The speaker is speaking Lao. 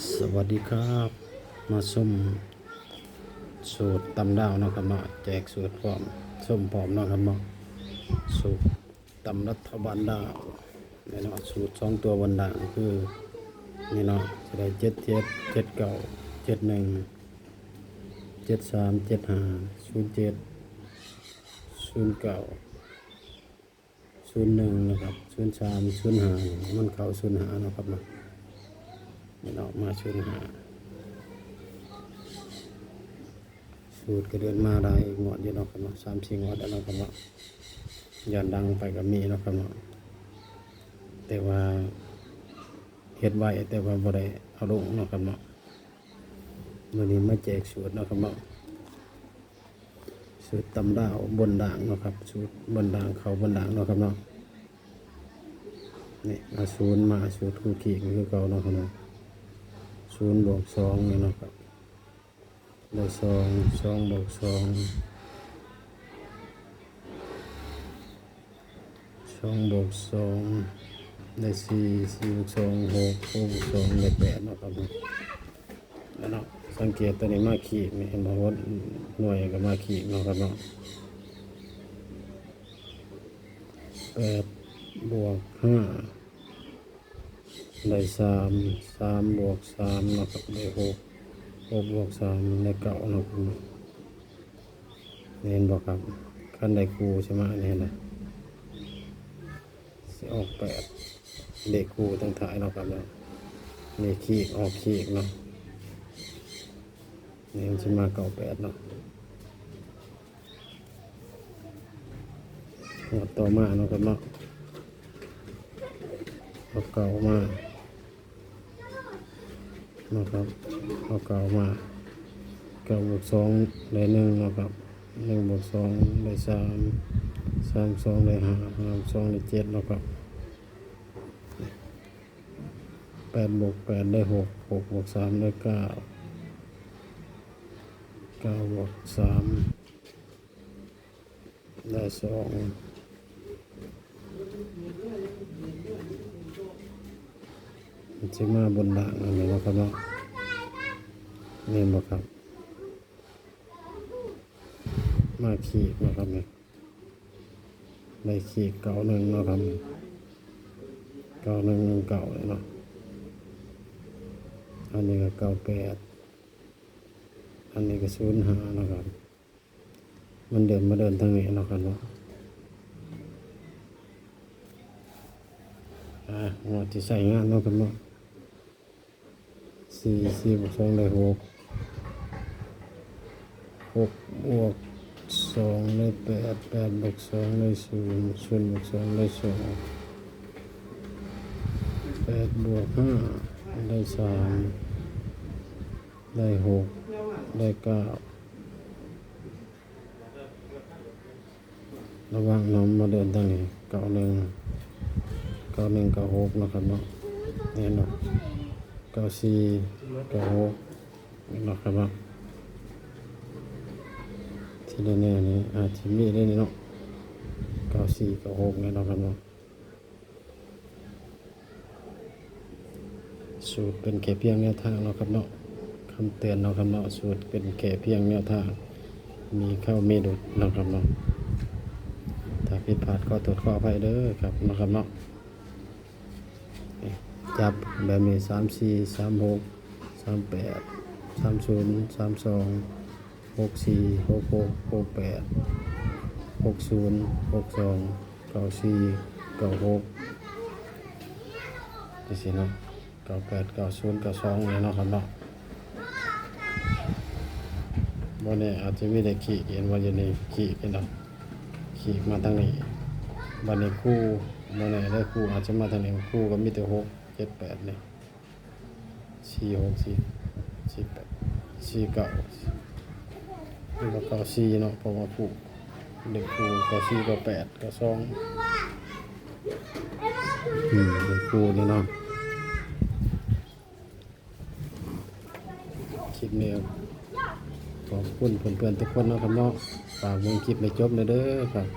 ສະຫວັດດີຄັບ ມາຊົມສູດຕຳລາວເນາະຄັບເນາະ ແຈກສູດພ້ອມ ຊົມພ້ອມເນາະຄັບເນາະ ສູດຕຳລັດຖະບານລາວນີ້ເນາະ ສູດສອງຕົວບົນລ່າງຄືນີ້ເນາະ ຊິໄດ້ ເຈັດເຈັດ ເຈັດເກົ້າ ເຈັດໜຶ່ງ ເຈັດສາມ ເຈັດຫ້າ ສູນເຈັດ ສູນເກົ້າ ສູນໜຶ່ງເນາະຄັບ ສູນສາມ ສູນຫ້າ ມັນເຂົ້າສູນຫ້າເນາະຄັບເນາະ ນີ້ເນາະ ມາສູນຫ້າ ສູດກະເດີນມາຫຼາຍງວດຢູ່ເນາະຄັບເນາະ ສາມສີ່ງວດແລ້ວເນາະຄັບເນາະ ຍ້ອນດັງໄປກະມີເນາະຄັບເນາະ ແຕ່ວ່າເຮັດໄວ້ ແຕ່ວ່າບໍ່ໄດ້ເອົາລົງເນາະຄັບເນາະ ມື້ນີ້ມາແຈກສູດເນາະຄັບເນາະ ສູດຕຳລາວບົນລ່າງເນາະຄັບ ສູດບົນລ່າງ ເຂົ້າບົນລ່າງເນາະຄັບເນາະ ນີ້ ເອົາສູນມາ ສູດຄູຄີກຄືເກົ່າເນາະຄັບເນາະ ສູນບວກສອງນີ້ເນາະຄັບ ໄດ້ສອງ ສອງບວກສອງ ສອງບວກສອງ ໄດ້ສີ່ ສີ່ບວກສອງ ຫົກ ຫົກບວກສອງ ໄດ້ແປດເນາະຄັບເນາະ ແລ້ວເນາະ ສັງເກດໂຕນີ້ມາຄີກນີ້ ເຫັນບໍ່ ຫົວໜ່ວຍກະມາຄີກເນາະຄັບເນາະ ແປດບວກຫ້າ ໄດ້ສາມ ສາມບວກສາມເນາະຄັບ ໄດ້ຫົກ ຫົກບວກສາມ ໄດ້ເກົ້າເນາະຄັບ ເຫັນບໍ່ຄັບ ຄັນໄດ້ຄູ່ຊິມາອັນນີ້ນະ ຊິອອກແປດ ເລກຄູ່ຕັ້ງທ້າຍເນາະຄັບເນາະ ນີ້ຄີກອອກຄີກເນາະ ນີ້ມັນຊິມາເກົ້າແປດເນາະ ງວດຕໍ່ມາເນາະຄັບເນາະ ເອົາເກົ້າມາເນາະຄັບ ເອົາເກົ້າມາ ເກົ້າບວກສອງໄດ້ໜຶ່ງເນາະຄັບ ໜຶ່ງບວກສອງໄດ້ສາມ ສາມສອງໄດ້ຫ້າ ຫ້າສອງໄດ້ເຈັດເນາະຄັບ ແປດບວກແປດໄດ້ຫົກ ຫົກບວກສາມໄດ້ເກົ້າ ເກົ້າບວກສາມ ໄດ້ສອງ ມັນຊິມາບົນລ່າງອັນນີ້ເນາະຄັບເນາະ ແມ່ນບໍ່ຄັບ ມາຄີກເນາະຄັບນີ້ ໄດ້ຄີກເກົ້າໜຶ່ງເນາະຄັບ ເກົ້າໜຶ່ງ ໜຶ່ງເກົ້າເນາະ ອັນນີ້ກະເກົ້າແປດ ອັນນີ້ກະສູນຫ້າເນາະຄັບ ມັນເດີນມາເດີນທາງນີ້ເນາະຄັບເນາະ ອ່າ ງວດທີ່ໃຊ້ງານເນາະຄັບເນາະ ສີ່ ສີ່ບວກສອງໄດ້ຫົກ ຫົກບວກສອງໄດ້ແປດ ແປດບວກສອງໄດ້ສູນ ສູນບວກສອງໄດ້ສອງ ແປດບວກຫ້າໄດ້ສາມ ໄດ້ຫົກ ໄດ້ເກົ້າ ລະຫວ່າງນຳມາເດີນທາງນີ້ ເກົ້າໜຶ່ງ ເກົ້າໜຶ່ງ ເກົ້າຫົກເນາະຄັບເນາະ ແມ່ນເນາະ ເກົ້າສີ່ ເກົ້າຫົກເນາະຄັບເນາະ ທີ່ແນ່ໆນີ້ອາດຊິມີໄດ້ນີ້ເນາະ ເກົ້າສີ່ ເກົ້າຫົກນີ້ເນາະຄັບເນາະ ສູດເປັນແຄ່ພຽງແນວທາງເນາະຄັບເນາະ ຄຳເຕືອນເນາະຄັບເນາະ ສູດເປັນແຄ່ພຽງແນວທາງ ມີເຂົ້າມີຫຼຸດເນາະຄັບເນາະ ຖ້າຜິດພາດຂໍໂທດຂໍອະໄພເດີຄັບເນາະຄັບເນາະ ຈັບແບບນີ້ ສາມສີ່ ສາມຫົກ ສາມແປດ ສາມສູນ ສາມສອງ ຫົກສີ່ ຫົກຫົກ ຫົກແປດ ຫົກສູນ ຫົກສອງ ເກົ້າສີ່ ເກົ້າຫົກ ຈັ່ງຊີ້ເນາະ ເກົ້າແປດ ເກົ້າສູນ ເກົ້າສອງນີ້ເນາະຄັບເນາະ ບໍ່ແນ່ອາດຈະມີໄດ້ຂີກ ເຫັນບໍ່ ຢູ່ນີ້ຂີກເຫັນບໍ່ ຂີກມາທາງນີ້ ບາດນີ້ຄູ່ ບໍ່ແນ່ເດີ ຄູ່ອາດຈະມາທາງນີ້ ຄູ່ກະມີແຕ່ຫົກ ເຈັດ ແປດນີ້ ສີ່ຫົກ ສີ່ ສີ່ແປດ ສີ່ເກົ້າ ຫຼືວ່າເກົ້າສີ່ເນາະ ເພາະວ່າຄູ່ ເລກຄູ່ເກົ້າສີ່ ເກົ້າແປດ ເກົ້າສອງ ອືມ ເລກຄູ່ນີ້ເນາະ ຄລິບນີ້ຂອບຄຸນເພື່ອນໆທຸກຄົນເນາະຄັບເນາະ ຝາກເບິ່ງຄລິບໃຫ້ຈົບແດ່ເດີຄັບ